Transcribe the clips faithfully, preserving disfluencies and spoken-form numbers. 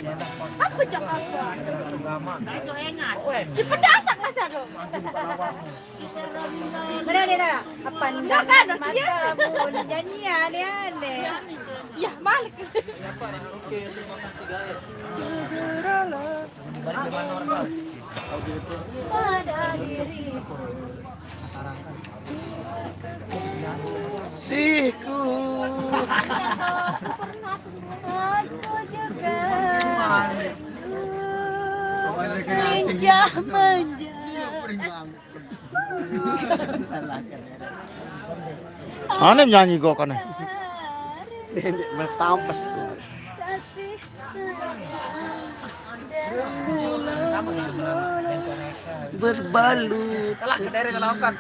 Apa cak apa? Si pedasak masa tu. Mana dia dah? Apa ndak kan dia? Matamu nyanyi aneh-aneh. Ya, balik. Segeralah. Pada diriku. Sihku. Aku juga manja-manja. Aneh nyanyi kok aneh. Bertampes tuh. Kasih sayang. Berbalut. Telah kedere lakukan.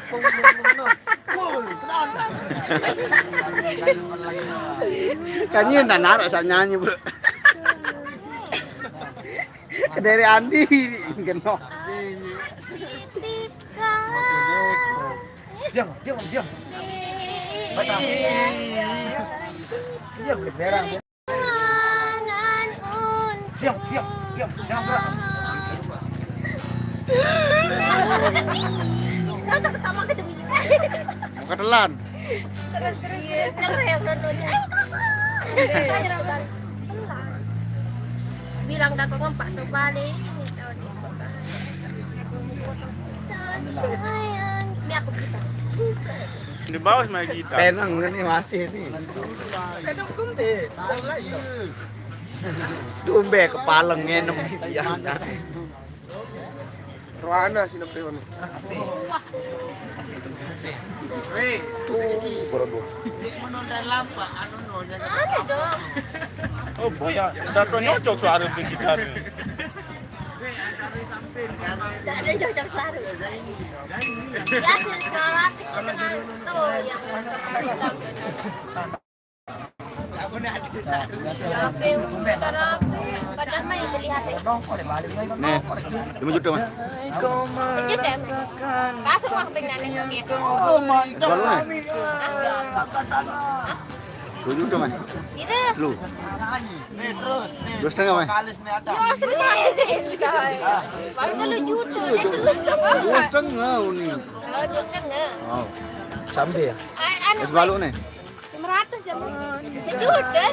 Kan ini ndak narak saat nyanyi, Bro. Kedere Andi kena. Diam, diam, diam. Diam, berak. Diam, diam, diam. Jangan gerak. Kau tak ketawa ke demi. Muka telan. Terus, terus. Iya, nyerah yang nontonnya. Pelan. Bilang dah kau ngompak tu balik. Ini tahu ni. Sayang. Ini aku kita. Di bawah sama kita. Penang ni masih ni. Tumbe kepala ngenem. Ya. Rohana sih nembe ono. Wah. Tuh, baru dua. Ada dong. Oh, boy, ya. Udah tuh nyocok suara di gitar. Tidak ada cocok suara. Ya, suara setengah tuh yang Siapa yang punya terapi? Kadang main beli H P. Nih, lima juta, Mas. Sejuta, Mas. Kasih uang tinggal nih. Oh, mantap, Mami. Dua juta, Mas. Itu. Lu. Nih, terus, nih. Dua setengah, Mas. Vokalis nih ada. Dua setengah. Baru dua juta. Eh, terus apa? Dua setengah, nih. Oh, dua setengah. Oh. Sambil ya? Ay, anu, es balok nih. Lima ratus jam. Sejuta.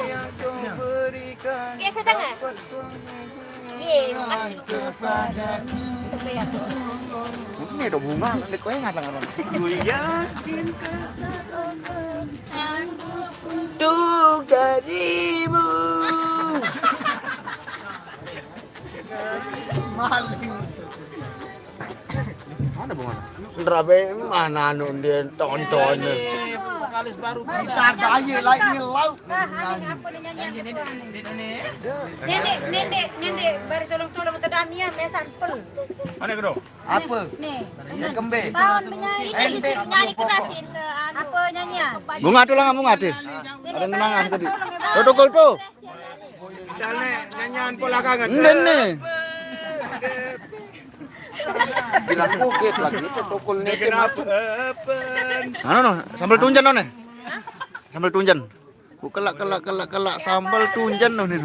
Iya, setengah. Iya, makasih. Tapi ya. Ini ada bunga, nanti kau yang ngadang-ngadang. Gue yakin kata untuk darimu. Maling. Mana bunga? Ndrabe mana anu dia tonton. Vokalis baru kita. Kita gaya lagi ngelau. Nah, ini apa nih nyanyi? Nenek, nenek, nenek, bari tolong-tolong tedamia me sampel. Mana kedok? Apa? Nih. Ini kembe. Tahun penyanyi. Ini sisi penyanyi keras ini, anu. Apa nyanyian? Bunga tuh lah, bunga tuh. Ada kenangan tadi. Protokol tuh. Misalnya nyanyian pola kangen. Enggak nih. Bilang kukit lagi itu tukul nih macam. Anu no, sambal tunjan no nih. Sambal tunjan. Bu kelak kelak kelak kelak sambal tunjan no nih.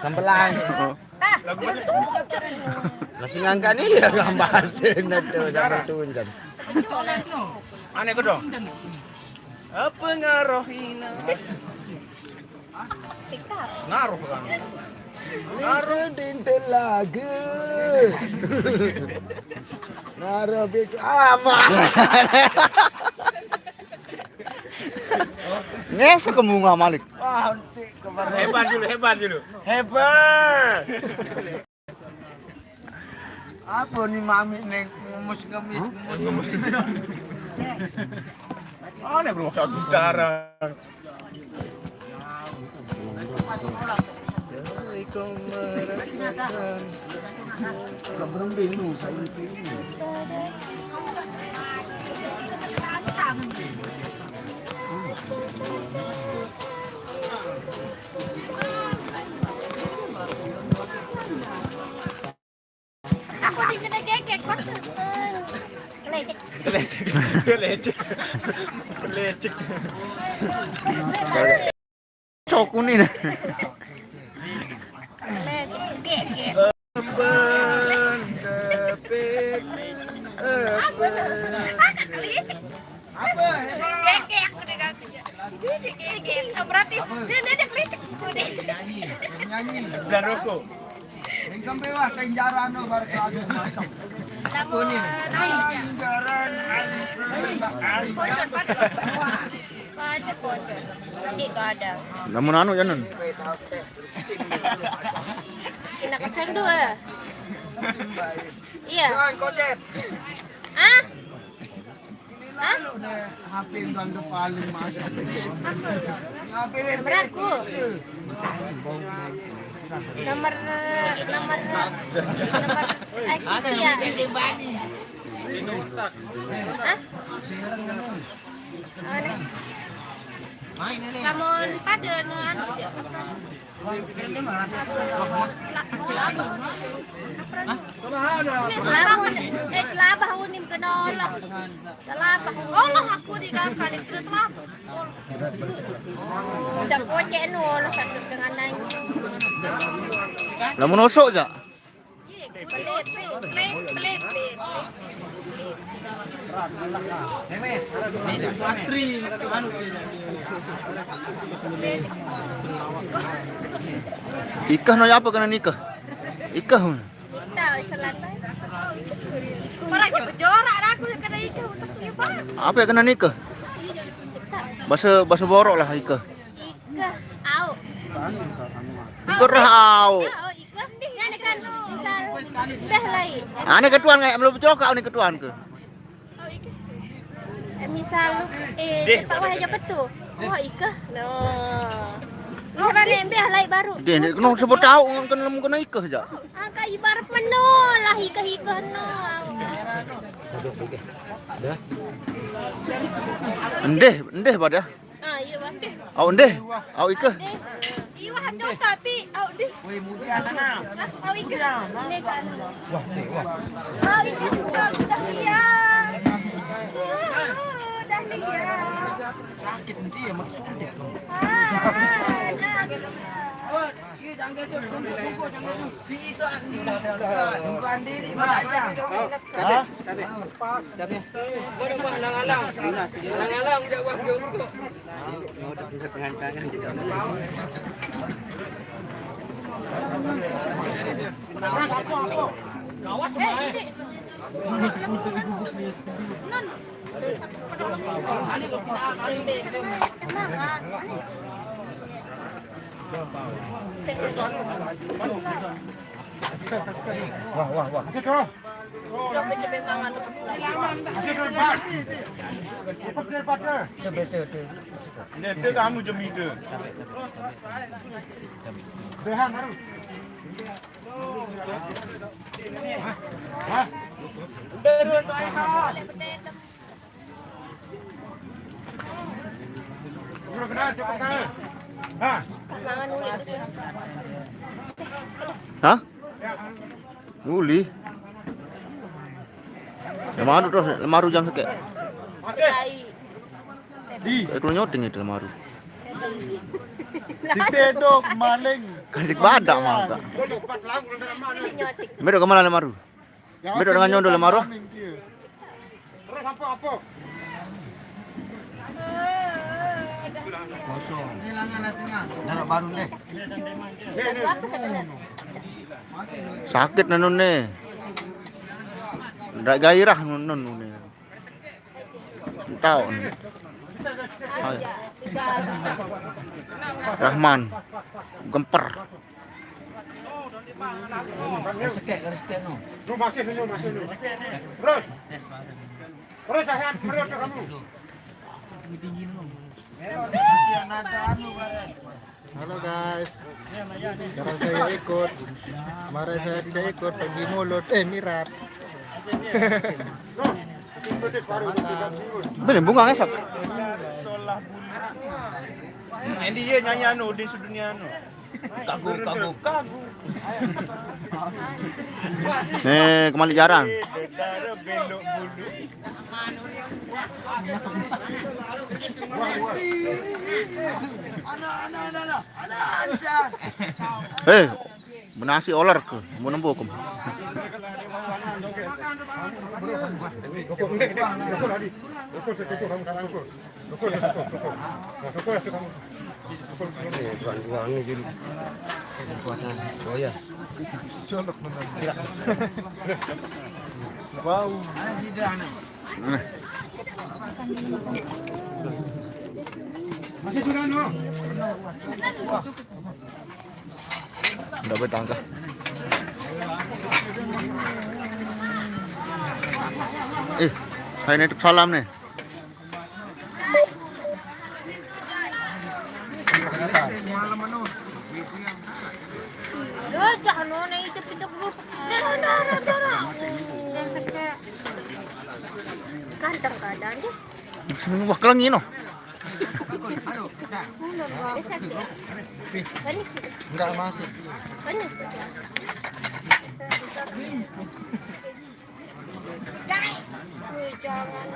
Sambelan. Oh. Masih ngangkat nih ya gambar sini tuh sambal tunjan. Aneh kedong. Apa ngarohina? Ngaruh kan. Ini sedintel lagi. Ngaruh bik amat. Ngesek ke bunga malik. Wah, nanti kemarin. Hebat dulu, hebat dulu. Hebat. Apa nih mami neng ngemis ngemis ngemis. Aneh bro, satu darah. Kau berhenti lu, saya ini. Aku dikena gekek, Mas. Kelecek. Kelecek. Kelecek. Kelecek. Cok kuning. Apa? Dia kayak aku dia ganggu. Dia kayak gitu. Berarti dia, dia, dia kelicak aku deh. Nyanyi. Dan rokok. Yang sampai wah, kenjaran tu baru lagu macam. Sama naik je. Kenjaran, hari, hari. Pondok, pondok. Ada pondok. Ini gak ada. Namun anu ya, Nun? Kena kosong dua. Iya. Jangan kocet. Ah? Ini lalu deh, H P yang tuan kepala macam ni. Apa? H P Nomor aku. Nomor, nomor, nomor X ya. Hah? Apa ni? Lamun pada nu anu je. Lamun, eh, telabah unim kena olah. Telabah. Olah aku di kakak, di kena telabah. Cak kocek nu olah satu dengan nanya. Lamun osok jak? Iya, pelit, pelit, pelit, pelit. Ikah no apa kena nikah? Ikah. Ikah, selatan. Para aja berjorak aku kena ikah, utaknya pas. Apa yang kena nikah? Bahasa, bahasa borok lah ikah. Ikah, au. Ikah rah au. Au, ikah. Ini kan misal dah lai. Ah, ni ketuan kayak belum cokak ni ketuan ke? Eh, misal, eh, cepat wah aja betul. Oh, ikah. No. Misal ada embeh lai baru. Dia ni kena sebut tahu kan lemu kena ikah je. Angka ibarat meno lah ikah-ikah no. Endeh, endeh pada. Ah, iya, Bang. Au endeh, au ikah. Iya, Bang, tu tapi au endeh. Weh, muda anak. Au ikah. Endeh kan. Wah, wah. Au ikah suka dah lihat. Uh, dah lihat. Sakit dia maksudnya. Ah, ah, dah lihat. Wah, wah, wah. Masih tu. Masih tu, Pak. Cepat dia, Pak, dia. Betul, betul, betul. Ini dia kamu jemi tu. Behan baru. Hah? Hah? Hah? Uli. Lemaru terus, lemaru jangan sakit. Di. Eh, kalau nyoting itu lemaru. Di pedok maling. Kasih badak mau kak. Bedok kemana lemaru? Bedok dengan nyondol lemaru. Terus apa, apa? Kosong. Darah baru deh. Sakit nenun nih. Ndak gairah nenun nih. Tahu nih. Rahman. Gemper. Terus. Terus, saya terus kamu. Halo guys. Sekarang saya ikut. Kemarin saya tidak ikut, pergi mulut, eh, mirat. Boleh bunga esok. Ini dia nyanyi anu di sedunia anu. Kagu, kagu, kagu. Eh, kembali jarang. Anak, anak, anak, anak. Anak, anak. Eh. Benasi oler ke, mau nembu kum. Ini bukan, bukan ini dulu. Kekuatan. Oh ya. Wow. Masih kurang, no? Ndak betangkah. Eh, saya nitip salam nih. Terus, ya, anu, nah, itu pintu kebuka. Darah, darah, darah. Yang sekat. Ganteng keadaan dia. Wah, kelengi, no. Mana, Bang? Dia sakit. Panas. Enggak masih. Panas. Wih, jangan.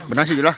Benasi lah.